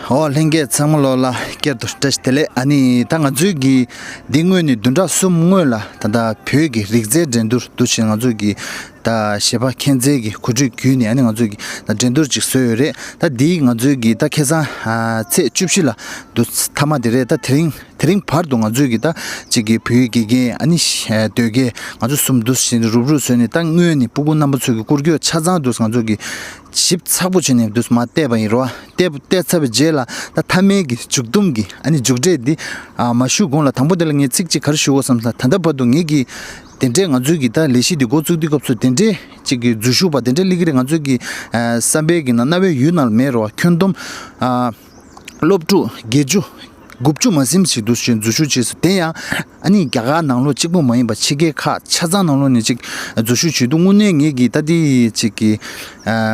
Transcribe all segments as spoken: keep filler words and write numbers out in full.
ཨོ་ལྷན་རྒྱས་ཚང་མ་ལོ་ལ་བསྐྱར་དུ་བཀྲ་ཤིས་བདེ་ལེགས། ཨ་ནི་ད་ང་ཚོའི་གི་འདི་སྔོན་ནས་བདུན་ཕྲག་གསུམ་སྔོན་ལ་ད་ལྟ་བོད་ཀྱི་རིག་རྩལ་འགྲན་བསྡུར་འདུག་ཅེས་ང་ཚོའི་གི་ད་གཞས་པ་མཁྱེན་བརྩེ་གི་གོ་སྒྲིག་བརྒྱུད་ནས་ཨ་ནི་ང་ཚོའི་གི་ད་འགྲན་བསྡུར་ཅིག་བཟོས་ཡོད་རེད། ད་འདིའི་ང་ཚོའི་གི་ད་ཁ་སང་ཚེས་བཅུ་བཞི་ལ་འདུག་མཐའ་མ་དེ་རེད། ད་དེ་རིང་དེ་རིང་བར་དུ་ང་ཚོས་ཀྱི་ད་གཅིག་གི་བོད་ཡིག་དགེ་རྒན་ཨ་ནི་ཞེ་ཟློས་དགེ་ང་ཚོ་གསུམ་འདུ་བཞིན་རུབ་རུབ་བཟོས་ནས། ད་སྔོན་ནས་སྤུ་གུ་རྣམ་པ་ཚོས་ཀྱི་སྐུར་སྐྱོད་ཆ་ཚང་འདུག་ང་ཚོ་གི་ཞིབ་ཚགས་པོ་བྱས་ནས་འདུག་མར་བལྟས་པ་ཡིན་རོ། བལྟས་བལྟས་ཚར་བའི་རྗེས་ལ་ད་མཐའ་མའི་གི་མཇུག་སྡོམ་གི་ཨ་ནི་མཇུག་འབྲས་འདི་ཨ་མ་ཞུ་གོང་ལ་དང་པོ་དེ་ལ་ངས་ཚིག་གཅིག་ག་རེ་ཞུ་དགོས་བསམ་ས། ད་ལྟ་བར་དུ་ངས་གི་དེ་འདྲའི་ང་ཚོའི་གི་ད་ལས་གཞི་འདི་འགོ་བཙུགས་དུས་སྐབས་སུ་དེ་འདྲའི་གཅིག་གི་འཛུལ་ཞུགས་པ་དེ་འདྲའི་སླེབས་ཀྱི་རེད། ང་ཚོའི་གི་ཨ་བསམ་པའི་གི་ནང་རྣ་བའི་ཡུལ་ནང་ལ་མེད་རོ། ཁྱོན་བསྡོམས་ཨ། སློབ་ཕྲུག་བརྒྱད་ཅུ་དགུ་བཅུ་མ་ཟིན་ཞིག་འདུག་ཞེས་འཛུལ་ཞུགས་བྱས་སོང་། དེ་ཡང་ཨ་ནི་རྒྱ་གར་ནང་ལོགས་གཅིག་པུ་མ་ཡིན་པ་ཕྱི་རྒྱལ་ཁག་ཆ་ཚང་ནང་ལོགས་ནས་ཅིག་འཛུལ་ཞུགས་བྱས་འདུག་དངོས་གནས་ངེད་ཀྱི་ད་ལྟའི་ཅིག་གི་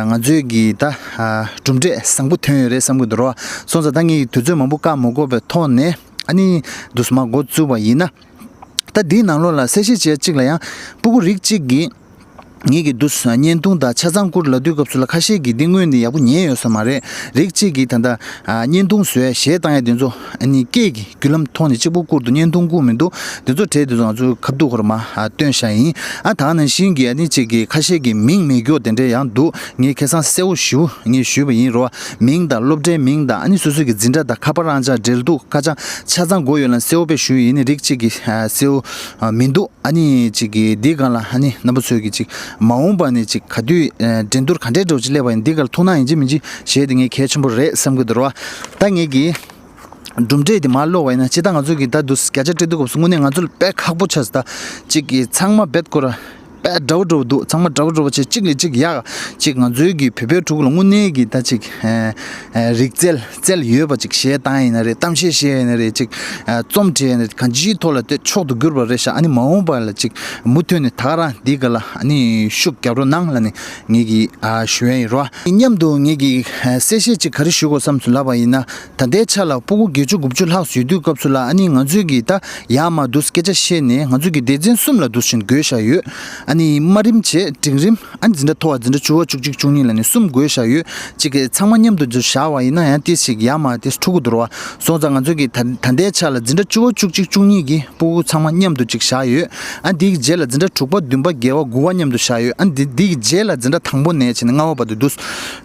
ང་ཚོའི་གི་ད་གྲུབ་འབྲས་བཟང་པོ་ཐོན་ཡོད་རེད་བསམ་གྱི་འདུག་རོ། སོང་ཙང་ད་ངེད་ཀྱི་དུས་ཚོད་མང་པོ་བཀག་མ་དགོས་པའི་ཐོག་ནས་ཨ་ནི་འདུག་མར་འགོ་བཙུགས་པ་ཡིན་ན། ད་འདིའི་ནང་ལོགས་ལ་གསལ་བཤད་བྱས་གཅིག་ལ་ཡང་སྤུ་གུ་རིགས་གཅིག་གིས་ངེད་ཀྱི་འདུག་བརྙན་ཐུང་དང་ཆ་ཚང་བསྐུར་ལབ་དུས་སྐབས་སུ་ལ་ཁ་ཤས་ཀྱིས་འདི་སྔོན་ནས་ཡག་པོ་ཉན་ཡོད་ས་མ་རེད། རིགས་གཅིག་གིས་ད་ལྟ་བརྙན་ཐུང་བཟོས་གཞས་བཏང་ཡ་དེ་ཚོ་ཨ་ནི་སྐད་ཀྱི་བརྒྱུད་ལམ་ཐོག་ནས་གཅིག་པུ་བསྐུར་འདུག་བརྙན་ཐུང་བསྐུར་མི་འདུག་དེ་ཚོ་གྲས་དེ་ཚོ་ང་ཚོའི་ཁ་ཐུག་ཁོ་ར་མ་སྟོན་བཞག་ཡིན། ཨ་ད་ནང་བཞིན་གྱི་ཨ་ནི་གཅིག་གིས་ཁ་ཤས་ཀྱིས་མིང་མེད་རྒྱུ་དེ་འདྲས་ཡང་འདུག་ངས་ཁ་སང་གསལ་བོ་ཞུ་ངས་ཞུས་པ་ཡིན་རོ། མིང་དང་སློབ་གྲྭའི་མིང་དང་ཨ་ནི་སོ་སོ་གི་འཛིན་གྲྭ་དང་ཁ་པར་ཨང་ཅག་འབྲེལ་གཏུག་ཁ་བྱང་ཆ་ཚང་དགོས་ཡོད་ལ་གསལ་བོ་དཔེ་ཞུས་ཡིན། ནི་རིགས་གཅིག་གིས་གསལ་བོ་མི་འདུག་ཨ་ནི་གཅིག་གིས་འདི་སྒང་ལ་ཨ་ནི་རྣམ་པ་ཚོས་ཀྱི་གཅིག་མ་འོངས་པ་ནས་གཅིག་ག་དུས་འགྲན་བསྡུར་ག་འདྲའི་འགྲོ་ཅིག་སླེབས་པ་ཡིན་འདི་སྒང་ལ་ཐུགས་སྣང་ཡིན་གཅིག་མིན་གཅིག་བྱས་ཏེ་ངས་གལ་ཆེན་པོ་རེད་བསམ་གྱི་འདུག་རོ། ད་ངས་ཀྱི་གྲུབ་འབྲས་དེ་མར་ཀློག་པ་ཡིན་ན་ཅི་ད་ང་ཚོ་གི་ད་འདུག་བརྒྱ་ཆ་སྤྲད་དུས་སྐབས་སུ་དངོས་གནས་ང་ཚོ་ལ་དཔེ་ཁག་པོ་ཆགས་སོང་། ད་གཅིག་གིས་ཚང་མ་རྦད་ཀོ་ར་དཔེ་འདྲ་བོ་འདྲ་བོ་འདུག་ཚང་མ་འདྲ་བོ་འདྲ་བོ་བྱས་གཅིག་ལས་གཅིག་ཡག་གཅིག་ང་ཚོའི་གི་བོད་པའི་ཕྲུ་གུ་ལ་དངོས་གནས་གི་ད་གཅིག་རིག་རྩལ་རྩལ་ཡོད་པ་ཅིག་གཞས་བཏང་ཡིན་ན་རེད། གཏམ་བཤད་བཤད་ཡིན་ན་རེད། ཅིག་རྩོམ་བྲིས་ཡིན་ན་རེད། གང་ཅིའི་ཐོག་ལ་དེ་མཆོག་ཏུ་གྱུར་པ་རེད་ཤག་ཨ་ནི་མ་འོངས་པ་ལ་ཅིག་མུ་མཐུད་ནས་ད་ག་རང་འདི་ག་ལ་ཨ་ནི་ཤུགས་རྒྱབ་རོགས་གནང་ལ་ནི་ངེད་ཀྱིས་ཞུ་ཡ་ཡིན་རོ། མཉམ་དུ་ངེད་ཀྱིས་གསལ་བཤད་ཅིག་ག་རེ་ཞུ་དགོས་བསམ་སོང་ལབ་པ་ཡིན་ན། ད་ལྟའི་ཆ་ལ་སྤུ་གུ་བརྒྱད་ཅུ་དགུ་བཅུ་ལྷག་ཡོད་དུས་སྐབས་སུ་ལ་ཨ་ནི་ང་ཚོས་ཀྱིས་ད་ཡར་མར་འདུག་སྐད་ཆ་བཤད་ནས་ང་ཚོས་ཀྱིས་སྡེ་ཚན་གསུམ་ལ་འདུག་བཞིན་བགོས་བཞག་ཡོད། ཨ་ནི་དམའ་རིམ་བྱས་འབྲིང་རིམ་ཨ་ནི་འཛིན་གྲྭ་མཐོ་བ་འཛིན་གྲྭ་བཅུ་པ་བཅུ་གཅིག་བཅུ་གཉིས་ལ་ནི་གསུམ་བགོས་བཞག་ཡོད། གཅིག་གི་ཚང་མ་མཉམ་དུ་འཛུལ་བཞག་པ་ཡིན་ན་ཡང་ཏིས་ཤིག་ཡར་མར་ཏིས་འཁྲུག་གི་འདུག་ར་བ། སོང་ཙང་ང་ཚོས་ཀྱི་ད་ད་ལྟའི་ཆ་ལ་འཛིན་གྲྭ་བཅུ་པ་བཅུ་གཅིག་བཅུ་གཉིས་ཀྱི་སྤུ་གུ་ཚང་མ་མཉམ་དུ་གཅིག་བཞག་ཡོད། ཨ་འདིའི་རྗེས་ལ་འཛིན་གྲྭ་དྲུག་པ་བདུན་པ་བརྒྱད་པ་དགུ་པ་མཉམ་དུ་བཞག་ཡོད། ཨ་འདི་འདིའི་རྗེས་ལ་འཛིན་གྲྭ་དང་པོ་ནས་བྱས་ནས་ལྔ་པ་བར་དུ་འདུག་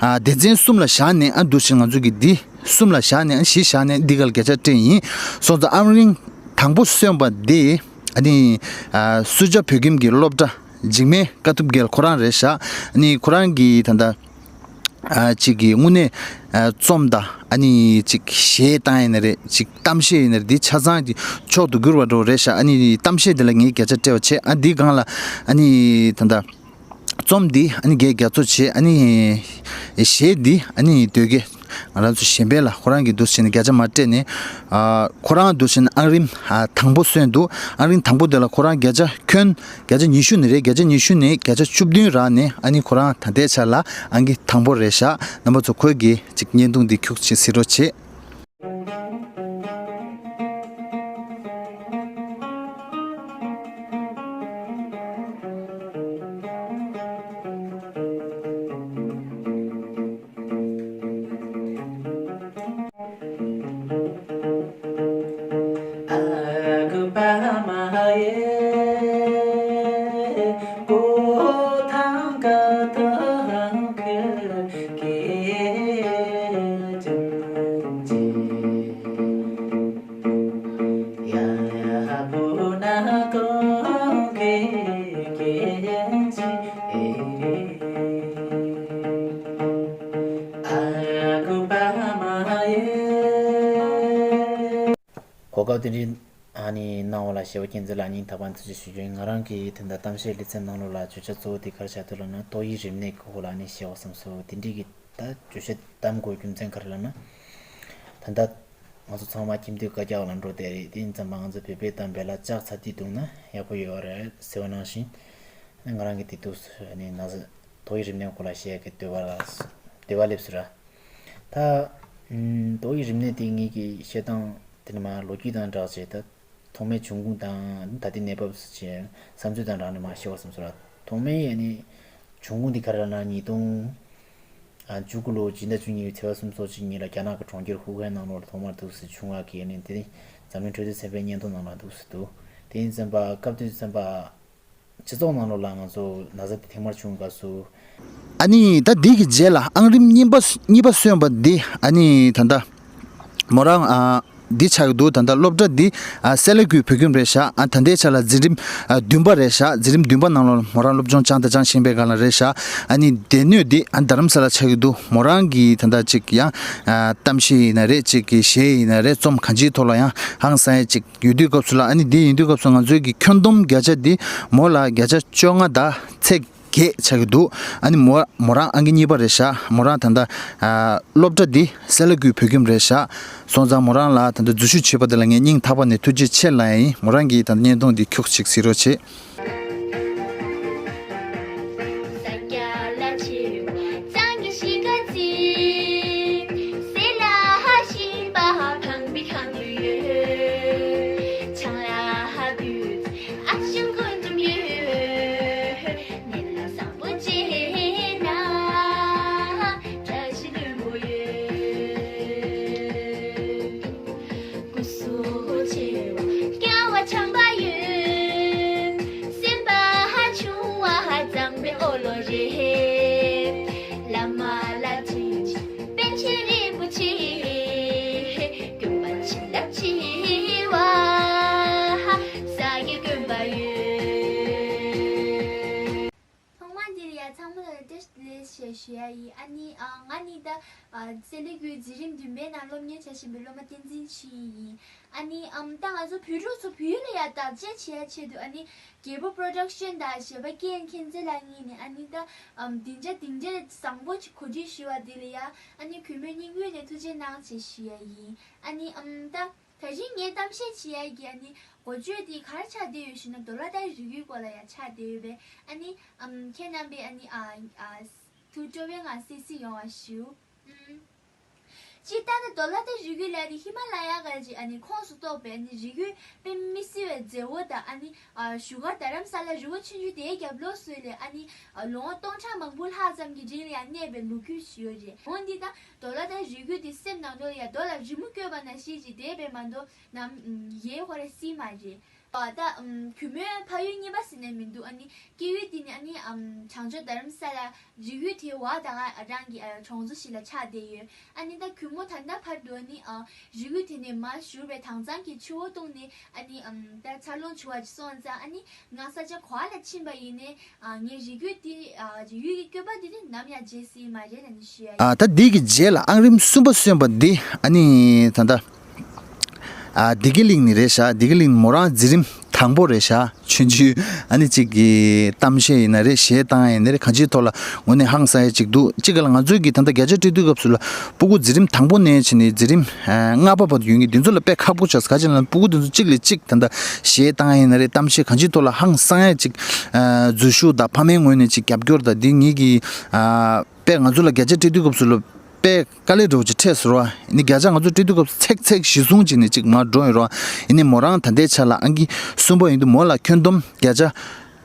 ཨ་སྡེ་ཚན་གསུམ་ལ་བཞག་ནས་ཨ་འདུག་བཞིན་ང་ཚོས་ཀྱི་འདི་གསུམ་ལ་བཞག་ནས་ཨ་བཞི་བཞག་ནས་འདི་ག་ལ་བརྒྱ་ཆ་སྤྲད་ཡིན། སོང་ཙང་ཨང་རིང་དང་པོ་སོན་པ་འདི་ཨ་ནི་ཨ་སུ་ཇཱ་བོད་ཁྱིམ་གྱི་སློབ་གྲྭ་འཇིགས་མེད་དཀའ་ཐུབ་རྒྱལ་ཁོ་རང་རེད་ཤག་ཨ་ནི་ཁོ་རང་གི་ད་ལྟ། ཨ་གཅིག་གི་དངོས་གནས་ཨ་རྩོམ་དང་ཨ་ནི་གཅིག་གཞས་བཏང་ཡིན་ན་རེད། གཅིག་གཏམ་བཤད་ཡིན་ན་རེད། འདི་ཆ་ཚང་གི་མཆོག་ཏུ་གྱུར་བ་འགྲོ་རེད་ཤག་ཨ་ནི་གཏམ་བཤད་འདི་ལ་ངས་བརྒྱ་ཆ་སྤྲད་པ་བྱས། ཨ་འདི་སྒང་ལ་ཨ་ནི་ད་ལྟ་རྩོམ་འདི་ཨ་ནི་ངས་རྒྱ་མཚོ་བྱས། ཨ་ནི་གཞས་འདི་ཨ་ནི་ཟློས་དགེ་ང་རང་ཚོ་གཞན་ཕན་ལ་ཁོ་རང་གི་འདུག་བྱས་ནས་བརྒྱ་ཆ་མ་སྤྲད་ནས། ཨ་ཁོ་རང་འདུག་བྱས་ནས་ཨང་རིམ་ཨ་དང་པོ་སོན་འདུག་ཨང་རིམ་དང་པོ་འདི་ལ་ཁོ་རང་བརྒྱ་ཆ་ཁྱོན། བརྒྱ་ཆ་ཉི་ཤུ་ནས་རེད། བརྒྱ་ཆ་ཉི་ཤུ་ནས་བརྒྱ་ཆ་བཅུ་བདུན་རག་ནས་ཨ་ནི་ཁོ་རང་ད་ལྟའི་ཆ་ལ་ཨང་ཀི་དང་པོ་རེད་ཤག་རྣམ་པ་ཚོ་ཁོས་གི་ཅིག་བརྙན་ཐུང་འདི་ཁྱུག་ཅིག་གཟིགས་རོགས་བྱེད། གོ་སྐབས་དེ་འདྲའི་ཨ་ནི་གནང་བ་ལ་གཞས་པ་མཁྱེན་བརྩེ་ལགས་སྙིང་ཐག་པ་ནས་ཐུགས་རྗེ་ཆེ་ཞུ་རྒྱུ་ཡིན། ང་རང་གི་དེ་འདྲ་གཏམ་བཤད་ལེ་ཚན་ནང་ལོགས་ལ་བརྗོད་བྱ་གཙོ་བོ་དེ་ག་རེ་བྱ་འདུག་ལབ་ན་ཏོག་དབྱིབས་རིམས་ནད་སྐོར་ལ་ནི་བཤད་པ་བསམ་སོང་། དེ་འདྲའི་གི་ད་བརྗོད་བྱ་གཏམ་དགོས་རྒྱུ་མཚན་ག་རེ་ལབ་ན། ད་ལྟ་ང་ཚོ་ཚང་མ་ཁྱིམ་སྡོད་བཀའ་རྒྱ་འོག་ལ་འགྲོ་བསྡད་རེད། དེ་ཡིན་ཙང་མ་ང་ཚོ་བོད་པའི་གཏམ་དཔེ་ལ་ལྕགས་ཚ་དུས་འདུག་ན་ཡག་པོ་ཡོད་རེད་ཟེར་བ་ནང་བཞིན། ང་རང་གི་དེ་དུས་ནི་ན་ཟུག་ཏོག་དབྱིབས་རིམས་ནད་སྐོར་ལ་བཤད་ཀྱི་འདོད་པ་ལ་འདོད་པ་སླེབས་སོང་ར། ད་ཨུམ་ཏོག་དབྱིབས་རིམས་ནད་དེ་ངེད་ཀྱི་བཤད་སྟངས་དེ་ནི་མ་ལོ་རྒྱུས་དང་སྦྲགས་བྱས། ད་ཐོག་མའི་བྱུང་ཁུངས་དང་ད་ལྟའི་གནས་བབ་བྱས་བསམ་ཚུལ་དང་སྦྲགས་ནས་མ་བཤད་པ་བསམ་སོང་ར། ཐོག་མའི་ཨ་ནི་ བྱུང་ཁུངས་འདི་ག་རེ་ལབ་ན་ཉིས་སྟོང་བཅུ་དགུ་ལོ་སྤྱི་ཟླ་བཅུ་གཉིས་པའི་ཚེས་པ་སུམ་ཅུ་སོ་གཅིག་ཉིན་ལ་རྒྱ་ནག་གི་གྲོང་ཁྱེར་ཧུའུ་ཧན་ནང་ལོགས་ལ་ཐོག་མར་འདུག་སེ་བྱུང་བ་གི་ནི་དེ་རིང་འཛམ་གླིང་འཕྲོད་བསྟེན་ཚན་པའི་བརྙན་ཐུང་ནང་ལ་འདུག་སེ་འདུག་དེ་ཡིན་ཙམ་པ་སྐབས་དུས་ཙམ་པ་སྤྱི་ཚོགས་ནང་ལོགས་ལ་ང་ཚོ་ན་ཚ་དེ་ཐེངས་མར་བྱུང་སྐབས་སུ། ཨ་ནི་ད་འདི་གི་རྗེས་ལ་ཨང་རིམ་གཉིས་པ་གཉིས་པ་སོན་པ་འདི་ཨ་ནི་ད་ལྟ་མོ་རང་ཨ་འདི་ཆགས་ཀྱི་འདུག་ད་ལྟ་སློབ་གྲྭ་འདི་ཨ་སེ་ལ་ཀུའི་བོད་ཁྱིམ་རེད་ཤག་ཨ་ད་ལྟའི་ཆ་ལ་འཛིན་རིམ་ཨ་བདུན་པ་རེད་ཤག་འཛིན་རིམ་བདུན་པ་ནང་ལོགས་མོ་རང་སློབ་སྦྱོང་སྦྱངས་དང་སྦྱང་བཞིན་པའི་སྒང་ལ་རེད་ཤག་ཨ་ནི་སྡེ་སྣོད་འདི་ཨ་རྡ་རམ་ས་ལ་ཆགས་ཀྱི་འདུག་མོ་རང་གི་ད་ལྟ་ཅིག་ཡང་ཨ་གཏམ་བཤད་ཡིན་ན་རེད། ཅིག་གི་གཞས་ཡིན་ན་རེད། རྩོམ་གང་ཅིའི་ཐོག་ལ་ཡང་ཧང་སང་ཡ་ཅིག་ཡོད་དུས་སྐབས་སུ་ལ། ཨ་ནི་འདི་ཡིན་དུས་སྐབས་སུ་ང་ཚོའི་གི་ཁྱོན་བསྡོམས་བརྒྱ་ཆ་འདི་མོ་ལ་བརྒྱ་ཆ་བཅོ་ལྔ་དང་ཚེག་བརྒྱད་ཆགས་ཀྱི་འདུག་ཨ་ནི་མོ་མོ་རང་ཨང་ཀི་གཉིས་པ་རེད་ཤག་མོ་རང་ད་ལྟ་ཨ་སློབ་གྲྭ་འདི་སེ་ལ་ཀུའི་བོད་ཁྱིམ་རེད་ཤག་སོང་ཙང་མོ་རང་ལ་ད་ལྟ་འཛུལ་ཞུགས་བྱས་པ་དེ་ལ་ངས་སྙིང་ཐག་པ་ནས་ཐུགས་རྗེ་ཆེ་ལབ་ཡ་ཡིན། མོ་རང་གིས་ད་ལྟ་བརྙན་ཐུང་འདི་ཁྱུག་ཅིག་གཟིགས་རོགས་བྱེད། ཐོག་མར་འདིར་ཡ་ཚང་མ་ལ་བཀྲ་ཤིས་བདེ་ལེགས་ཞེས་ཞུ་ཡ་ཡིན། ཨ་ནི་ཨ་ང་ནི་ད་ཨ་སེ་ལ་ཀུའི་འཛིན་རིམ་བདུན་པའི་ནང་སློབ་གཉེར་བྱ་བཞིན་པའི་སློབ་མ་བསྟན་འཛིན་ཆོས་དབྱིངས་ཡིན། ཨ་ནི་ཨམ་ད་ང་ཚོ་བོད་ཕྲུག་ཚོ་བོད་ཡིག་ལ་ཡ་བདག་གཅེས་བྱེད་ཡ་ཆེད་དུ། ཨ་ནི་རྒྱལ་པོ་པྲོ་ཌག་ཤན་དང་གཞས་པ་ཀེ་ཨེན་མཁྱེན་བརྩེ་ལགས་གཉིས་ནས་ཨ་ནི་ད་ཨམ་སྡིངས་ཆ་འདི་འདྲའི་བཟང་པོ་ཅིག་གོ་སྒྲིག་ཞུས་པ་འདི་ལ་ཡ་ཨ་ནི་གུས་མོའི་སྙིང་དབུས་ནས་ཐུགས་རྗེ་གནང་ཞེས་ཞུ་ཡ་ཡིན། ཨ་ནི་ཨམ་ད། ད་གིན་ངས་གཏམ་བཤད་བྱེད་ཡ་གི་ཨ་ནི་འགོ་བརྗོད་དེ་ག་རེ་ཆགས་བསྡད་ཡོད་ཞུ་ན། ཌོ་ལར་དང་རིགས་རྒྱུད་སྐོར་ལ་ཡ་ཆགས་བསྡད་ཡོད་པས། ཨ་ནི་ཨམ་ཁྱེད་རྣམ་པས་ཨ་ནི་ཨ་ཨ་ཐུགས་སྤྲོ་བའི་ངང་གསན་གཟིགས་ཡོང་བ་ཞུ། ཨམ་སྤྱིར་བཏང་ན་ཌོ་ལར་དང་རིགས་རྒྱུད་ལ་ནི་ཧི་མ་ལ་ཡ་ག་ཅིག་ཨ་ནི་ཁོངས་སུ་གཏོགས་པའི་ཨ་ནི་རིགས་རྒྱུད་དཔེ་མི་སྲིད་པའི་མཛེས་པོ་དང་། ཨ་ནི་ཨ་བཞུགས་སྒར་རྡ་རམ་ས་ལ་རི་བོ་ཆུང་ཆུང་དེའི་རྒྱབ་ལོགས་སུ་ལས་ཨ་ནི་ཨ་ལོ་ངོ་སྟོང་ཕྲག་མང་པོ་ལྷག་ཙམ་གྱི་རིང་ལ་ཡང་གནས་པའི་ལོ་རྒྱུས་ཤིག་ཡོད་རེད། འོ་འདི་དང་ཌོ་ལར་དང་རིགས་རྒྱུད་དེ་སེམས་ནང་དུ་ཡ་རྡོ་ལ་རི་མོ་བརྐོས་པ་ནང་བཞིན་ཅིག་བསྡད་པས་མ་གཏོགས་ནམ་ཡེ་ཧོ་ར་སྲིད་མ་རེད། ཨ་ད་ཨམ་གུས་མོའི་ཕ་ཡུལ་གཉིས་པ་ཟེར་ནས་མི་འདུག་ཨ་ནི་སྐྱེ་ཡུལ་དེ་ནི་ཨ་ནི་ཨམ་བྱང་ཕྱོགས་རྡ་རམ་ས་ལ། རིགས་རྒྱུད་དེ་བ་ད་ག་རང་གི་ཨ་གྲོང་ཚོ་ཞིག་ལ་ཆགས་བསྡད་ཡོད། ཨ་ནི་ད་གུས་མོ་ད་ལྟ་བར་དུ་ཨ་ནི་ཨ་རིགས་རྒྱུད་དེ་ནས་མར་བཞུར་བའི་དྭངས་གཙང་གི་ཆུ་བོ་བཏུངས་ནས་ཨ་ནི་ཨམ་ད་འཚར་ལོངས་བྱུང་བ་ཅིག་སོང་ཙང་། ཨ་ནི་ང་ས་ཆ་ག་པ་ལ་ཕྱིན་པ་ཡིན་ནའི་ཨ་ངའི་རིགས་རྒྱུད་དེ་ཨ་རིགས་རྒྱུད་ཀྱི་བཀོད་པ་དེ་ནི་ནམ་ཡང་བརྗེད་སྲིད་མ་རེད་ལབ་ནས་ཞུ་ཡ་ཡིན། ཨ་ད་འདི་གི་རྗེས་ལ་ཨང་རིམ་གསུམ་པ་སོན་པ་འདི་ཨ་ནི་ད་ལྟ་ཨ་བདེ་སྐྱིད་གླིང་ནས་རེད་ཤག་བདེ་སྐྱིད་གླིང་མོ་རང་འཛིན་རིམ་དང་པོ་རེད་ཤག་ཆུང་ཆུང་ཨ་ནི་གཅིག་གི་གཏམ་བཤད་ཡིན་ན་རེད། གཞས་བཏང་ཡ་ཡིན་ན་རེད། གང་ཅིའི་ཐོག་ལ་དངོས་གནས་ཧང་སང་ཡ་གཅིག་འདུག་གཅིག་ག་ལ་ང་ཚོས་ཀྱི་ད་ལྟ་བརྒྱ་ཆ་སྤྲད་དུས་སྐབས་སུ་ལ་སྤུ་གུ་འཛིན་རིམ་དང་པོ་ནས་བྱས་ནས་འཛིན་རིམ་ཨ་ལྔ་པ་བར་དུ་ཡོད་མཁན་དེ་ཚོ་ལ་དཔེ་ཁག་པོ་ཆགས། ག་ཅི་ལབ་ན་སྤུ་གུ་དེ་ཚོ་གཅིག་ལས་གཅིག་ད་ལྟ་གཞས་བཏང་ཡ་ཡིན་ན་རེད། གཏམ་བཤད་གང་ཅིའི་ཐོག་ལ་ཧང་སང་ཡ་གཅིག་ཨ་འཛུལ་ཞུགས་དང་ཕ་མའི་ངོས་ནས་གཅིག་རྒྱབ་སྐྱོར་དང་འདི་ངེད་ཀྱི་ཨ་དཔེ་ང་ཚོ་ལ་བརྒྱ་ཆ་སྤྲད་དུས་སྐབས་སུ་ལ་དཔེ་དཀའ་ལས་འདྲ་བོ་ཅིག་འཕྲད་སོང་ར། ནི་བརྒྱ་ཆ་ང་ཚོ་སྤྲད་དུས་སྐབས་སུ་ཚེག་ཚེག་གཞི་བཟུང་བྱས་ནས་ཅིག་མར་འགྲོ་ཡོད་ར། ཡིན་ནའི་མོ་རང་ད་ལྟའི་ཆ་ལ་ཨང་ཀི་གསུམ་པ་ཡིན་དུས་མོ་ལ་ཁྱོན་བསྡོམས་བརྒྱ་ཆ་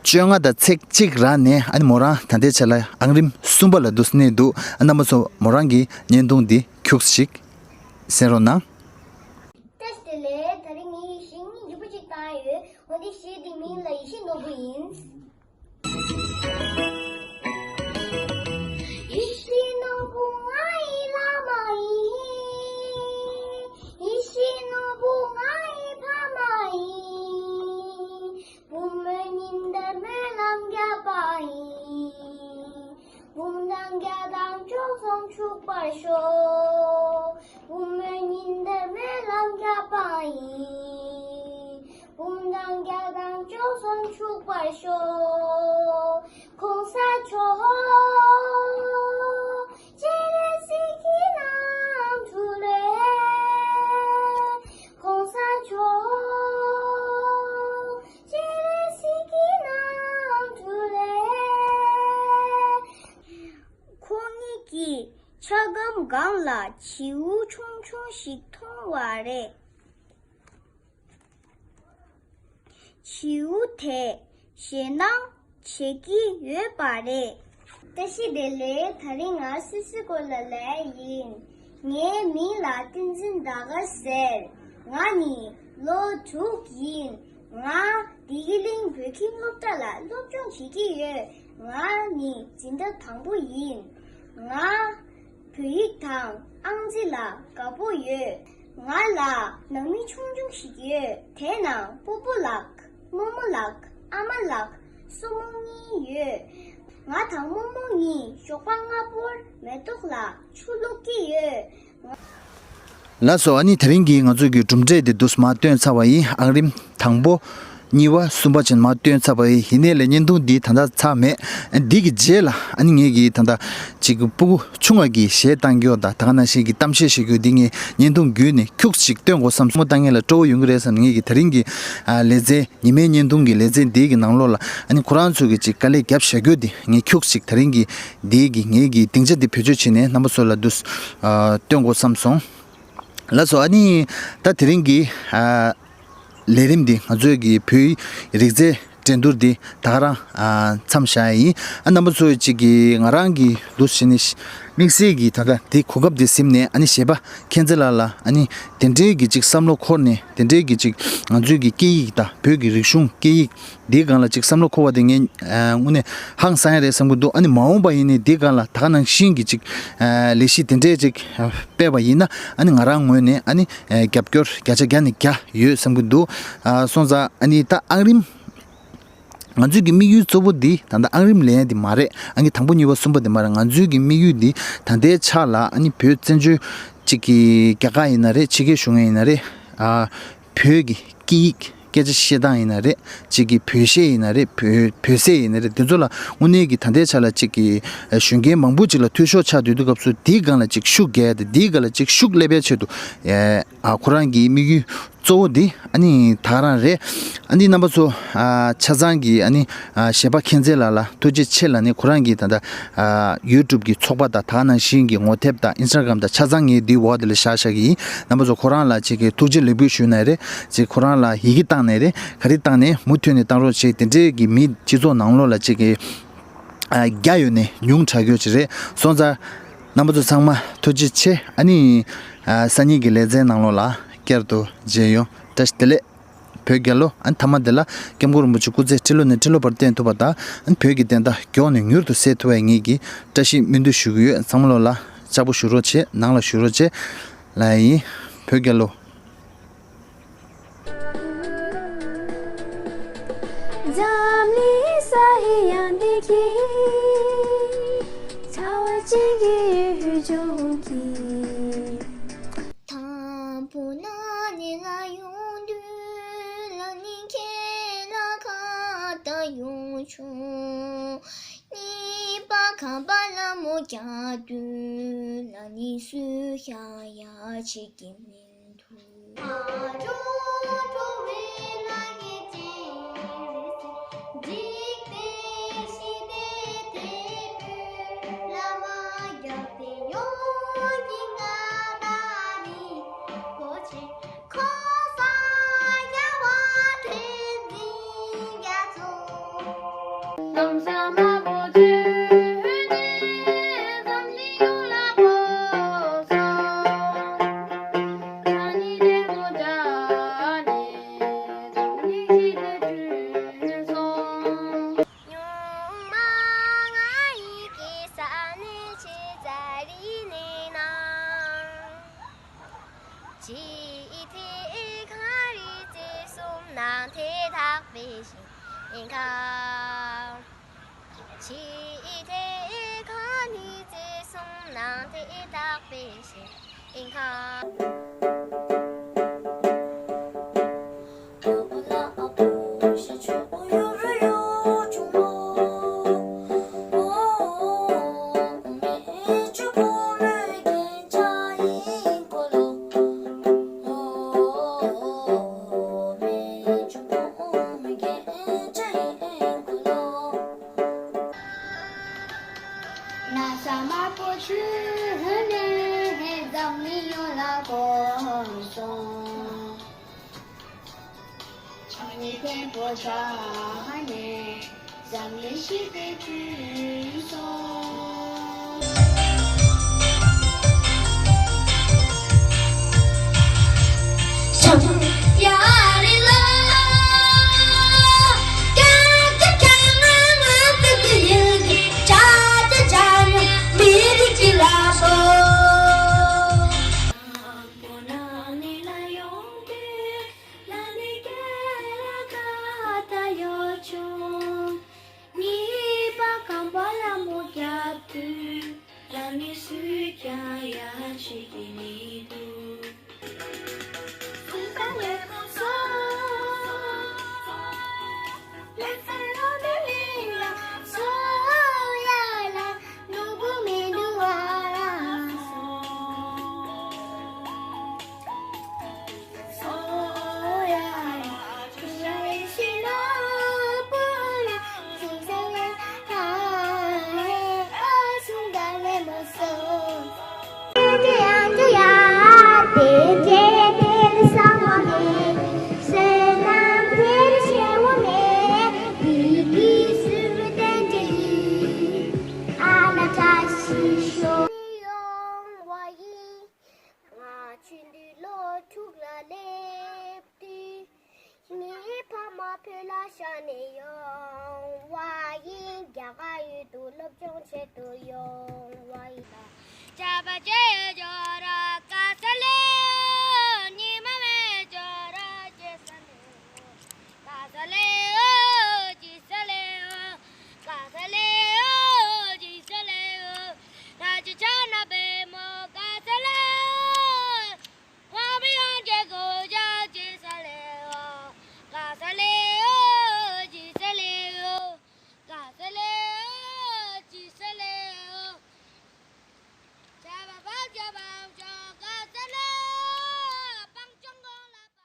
བཅོ་ལྔ་དང་ཚེག་གཅིག་རག་ནས། ཨ་ནི་མོ་རང་ད་ལྟའི་ཆ་ལ་ཨང་རིམ་གསུམ་པ་ལ་འདུག་གནས་འདུག་ཨ་རྣམ་པ་ཚོ་མོ་རང་གི་བརྙན་ཐུང་འདི་ཁྱུག་ཅིག་གསན་རོགས་གནང་། བཀྲ་ཤིས་བདེ་ལེགས། ད་རིང་ངས་གཞས་སྙིང་རྗེ་པོ་ཅིག་བཏང་ཡོད། འོ་དེ་གཞས་འདི་མིང་ལ་ཡིད་བཞིན་ནོར་བུ་ཡིན། ཡིད་བཞིན་ནོར་བུ་ང་ཡི་བླ་མ་ཡིན། ཡིད་བཞིན་ནོར་བུ་ང་ཡི་ཕ་མ་ཡིན། བུ་མོའི་ཉི་ཟླ་སྨོན་ལམ་བརྒྱབ་པ་ཡིན། བུམ་ཐང་བརྒྱ་དང་བཅུ་གསུམ་འཁྲུགས་པར་ཤོག་བུ་མོའི་ཉི་ཟླ་སྨོན་ལམ་བརྒྱབ་པ་ཡིན། བུམ་ཐང་བརྒྱ་དང་བཅུ་གསུམ་འཁྲུགས་པར་ཤོག་གོང་ས་མཆོག་སྤྱན་རས་གཟིགས་ཀྱི་རྣམ་འཕྲུལ་ལས། གོང་ས་མཆོག་སྤྱན་རས་གཟིགས་ཀྱི་རྣམ་འཕྲུལ་ལས། ཁོ་གཉིས་ཀྱི་ཆ་སྒམ་སྒང་ལ་བྱིའུ་ཆུང་ཆུང་ཞིག་མཐོང་བ་རེད། བྱིའུ་དེས་ཞེད་སྣང་བྱེད་ཀྱི་ཡོད་པ་རེད། བཀྲ་ཤིས་བདེ་ལེགས། དེ་རིང་ང་སི་སི་གོ་ལ་ལས་ཡིན། ངའི་མིང་ལ་བསྟན་འཛིན་ཟླ་དཀར་ཟེར། ང་ནི་ལོ་དྲུག་ཡིན། ང་བདེ་སྐྱིད་གླིང་བོད་ཁྱིམ་སློབ་གྲྭ་ལ་སློབ་སྦྱོང་བྱེད་ཀྱི་ཡོད། ང་ནི་འཛིན་གྲྭ་དང་པོ་ཡིན། ང་བོད་ཡིག་དང་ཨང་རྩིས་ལ་དགའ་པོ་ཡོད། ང་ལ་ནང་མི་ཆུང་ཆུང་ཞིག་ཡོད། དེ་ནང་སྤོ་བོ་ལགས། རྨོ་མོ་ལགས། ཨ་མ་ལགས། སྲུ་མོ་གཉིས་ཡོད། ང་དང་རྨོ་མོ་གཉིས་ཞོགས་པ་སྔ་པོར་མེ་ཏོག་ལ་ཆུ་བླུག་གི་ཡོད། ལགས་སོ། ཨ་ནི་དེ་རིང་གི་ང་ཚོ་གི་གྲུབ་འབྲས་དེ་འདུག་སེ་མར་སྟོན་ཚར་བ་ཡིན། ཨང་རིམ་དང་པོ། གཉིས་པ། གསུམ་པ་བྱས་ནས་མར་སྟོན་ཚར་བ་ཡིན། ཡིན་ནའི་ལས་བརྙན་ཐུང་འདི་ད་ལྟ་ཚར་མེད། འདི་གི་རྗེས་ལ་ཨ་ནི་ངེད་ཀྱི་ད་ལྟ་ཅིག་སྤུ་གུ་ཆུང་བ་གི་གཞས་བཏང་རྒྱུ་དང་ད་ག་ནང་བཞིན་གྱི་གཏམ་བཤད་བྱེད་རྒྱུ་འདི་ངས་བརྙན་ཐུང་བརྒྱུད་ནས་ཁྱུག་ཅིག་སྟོན་དགོས་བསམ། སོ་མོ་བཏང་མཁན་ལ་སྤྲོ་བོ་ཡོང་གི་རེད་བསམ། ངེད་ཀྱི་དེ་རིང་གི་ཨ་ལེ་ཚན། ཉི་མའི་བརྙན་ཐུང་གི་ལེ་ཚན་འདི་གི་ནང་ལོགས་ལ་ཨ་ནི་ཁོ་རང་ཚོ་གི་ཅིག་དཀའ་ལས་རྒྱབ་བཞག་རྒྱུ་འདི་ངས་ཁྱུག་ཅིག་དེ་རིང་གི་འདི་གི་ངེད་ཀྱི་སྡིངས་ཆ་འདི་བེད་སྤྱོད་བྱས་ནས་རྣམ་པ་ཚོ་ལ་འདུག་སེ་ཨ་སྟོན་དགོས་བསམ་སོང་། ལགས་སོ། ཨ་ནི་ད་དེ་རིང་གི་ཨ་ལས་རིམ་འདི་ང་ཚོའི་གི་བོད་ཡིག་རིག་རྩལ་འགྲན་བསྡུར་འདི་ད་ག་རང་ཨ་མཚམས་བཞག་ཡིན། ཨ་རྣམ་པ་ཚོ་ཅིག་གི་ང་རང་གི་འདུག་སེ་བྱས་ནས་དམིགས་བསལ་གྱི་ད་ལྟ་འདི་གོ་སྐབས་འདི་ཟིན་ནས་ཨ་ནི་གཞས་པ་མཁྱེན་བརྩེ་ལགས་ལ་ཨ་ནི་དེ་འདྲའི་གི་ཅིག་བསམ་བློ་འཁོར་ནས་དེ་འདྲའི་གི་ཅིག་ང་ཚོའི་གི་སྐད་ཡིག་དང་བོད་ཀྱི་རིག་གཞུང་སྐད་ཡིག་འདིའི་སྒང་ལ་ཅིག་བསམ་བློ་འཁོར་བ་དེ་ངས་ཨ་དངོས་གནས་ཧང་སང་ཡ་རེད་བསམ་གྱི་འདུག་ཨ་ནི་མ་འོངས་པ་ཡིན་ནའི་འདིའི་སྒང་ལ་ད་ག་ནང་བཞིན་གྱི་ཅིག་ཨ་ལས་གཞི་དེ་འདྲའི་ཅིག་ཨ་སྤེལ་བ་ཡིན་ན་ཨ་ནི་ང་རང་ངོས་ནས་ཨ་ནི་ཨ་རྒྱབ་སྐྱོར་བརྒྱ་ཆ་བརྒྱ་ནས་བརྒྱ་ཡོད་བསམ་གྱི་འདུག་ཨ་སོང་ཙང་ཨ་ནི་ད་ཨང་རིམ། ང་ཚོའི་གི་དམིགས་ཡུལ་གཙོ་བོ་འདི་ད་ལྟ་ཨང་རིམ་ལེན་ཡ་འདི་མ་རེད། ཨང་ཀི་དང་པོ་གཉིས་པ་གསུམ་པ་འདི་མ་རེད། ང་ཚོའི་གི་དམིགས་ཡུལ་འདི་ད་ལྟའི་ཆ་ལ་ཨ་ནི་བོད་བཙན་བྱོལ་གཅིག་གི་རྒྱ་གར་ཡིན་ན་རེད། ཕྱི་རྒྱལ་བཞུགས་མཁན་ཡིན་ན་རེད། ཨ་བོད་ཀྱི་སྐད་ཡིག་སྐད་ཆ་བཤད་སྟངས་ཡིན་ན་རེད། གཅིག་གི་བོད་གཞས་ཡིན་ན་རེད། བོད་བོད་ཟས་ཡིན་ན་རེད། དེ་ཚོ་ལ་དངོས་གནས་ཀྱི་ད་ལྟའི་ཆ་ལ་གཅིག་གི་ཨ་གཞོན་སྐྱེས་མང་པོ་ཅིག་ལ་འཐུས་ཤོར་ཆགས་སྡོད་དུས་སྐབས་སུ་འདིའི་སྒང་ལ་ཅིག་ཤུགས་རྒྱག་ཡ་དེ་འདིའི་སྒང་ལ་ཅིག་ཤུགས་སླེབས་ཡ་ཆེད་དུ་ཨ་ཨ་ཁོ་རང་གི་དམིགས་ཡུལ་གཙོ་བོ་འདི་ཨ་ནི་ད་ག་རང་རེད། ཨ་ནི་རྣམ་པ་ཚོ་ཨ་ཆ་ཚང་གི་ཨ་ནི་ཨ་གཞས་པ་མཁྱེན་བརྩེ་ལགས་ལ་ཐུགས་རྗེ་ཆེ་ལབ་ནས། ཁོ་རང་གི་ད་ལྟ་ཨ་ཡུ་ཊུབ་གི་ཚོགས་པ་དང་ད་ག་ནང་བཞིན་གྱི་ངོ་དེབ་དང་ཨིན་སི་ཊ་གྷ་རམ་དང་ཆ་ཚང་ངས་འདིའི་འོག་དེ་ལ་བཞག་བཞག་གི་ཡིན། རྣམ་པ་ཚོ་ཁོ་རང་ལ་ཅིག་གི་ཐུགས་རྗེ་ལེགས་འབུལ་ཞུ་ན་རེད། ཅིག་ཁོ་རང་ལ་ཡི་གེ་བཏང་ནས་རེད། ག་རེ་བཏང་ནས་མུ་མཐུད་ནས་བཏང་རོགས་བྱེད། དེ་འདྲའི་གི་མི་སྤྱི་ཚོགས་ནང་ལོགས་ལ་ཅིག་གི་ཨ་རྒྱ་ཡོད་ནས་ཉུང་དྲགས་ཡོད་ཅིག་རེད། སོང་ཙང་རྣམ་པ་ཚོ་ཚང་མ་ཐུགས་རྗེ་ཆེ། ཨ་ནི་ཨ་སང་ཉིན་གྱི་ལེ་ཚན་ནང་ལོགས་ལ་བསྐྱར་དུ་མཇལ་ཡོང་། བཀྲ་ཤིས་བདེ་ལེགས། བོད་རྒྱལ་ལོ། ཨ་ནི་མཐའ་མ་དེ་ལ་སྐྱབས་མགོན་རིན་པོ་ཆེ་སྐུ་ཚེ་ཁྲི་ལོ་ནས་ཁྲི་ལོ་བར་བརྟན་ཐུབ་པ་དང་། ཨ་ནི་བོད་ཀྱི་བདེན་མཐའ་མགྱོགས་ནས་མྱུར་དུ་གསལ་ཐུབ་པའི་ངེད་ཀྱིས་བཀྲ་ཤིས་སྨོན་འདུན་ཞུ་གི་ཡོད། ཚང་མ་ལོ་ལ་ལྕགས་པོ་བཞུ་རོགས་བྱེད། ནང་ལ་བཞུ་རོགས་བྱེད་ལ་ཡིན། བོད་རྒྱལ་ལོ། འཛམ་གླིང་ས་ཡི་ཡང་བདེ་སྐྱིད། ཚ་བ་ཅན་གྱི་ཡུལ་ལྗོངས་ཀྱི། དང་པོ་ན་ནི་ལ་ཡོང་དུས་ལ་ནི་ཁྱེད་ལ་ཁ་ཏ་ཡོང་ཆུང་། གཉིས་པ་ཁ་པ་ལ་མོ་རྒྱག་དུས་ལ་ནི་སུ་ཤ་ཡ་ཆེ་གི་མི། ན་ས་དམར་པོ་ཆུ་ནས་འཛམ་གླིང་ཡོངས་ལ་གོམས་སོང་། ཆང་ནི་ཐེམ་པོ་ཆགས་ནས་འཛམ་གླིང་ཞི་བདེ་བྱུང་སོང་། ང་ཆུང་དུས་ལོ་དྲུག་ལ་སླེབས་དུས། ངའི་ཕ་མ་བོད་ལ་ཤར་ནས་ཡོང་བ་ཡིན། རྒྱ་གར་ཡུལ་དུ་སློབ་སྦྱོང་བྱེད་དུ་ཡོང་བ་ཡིན།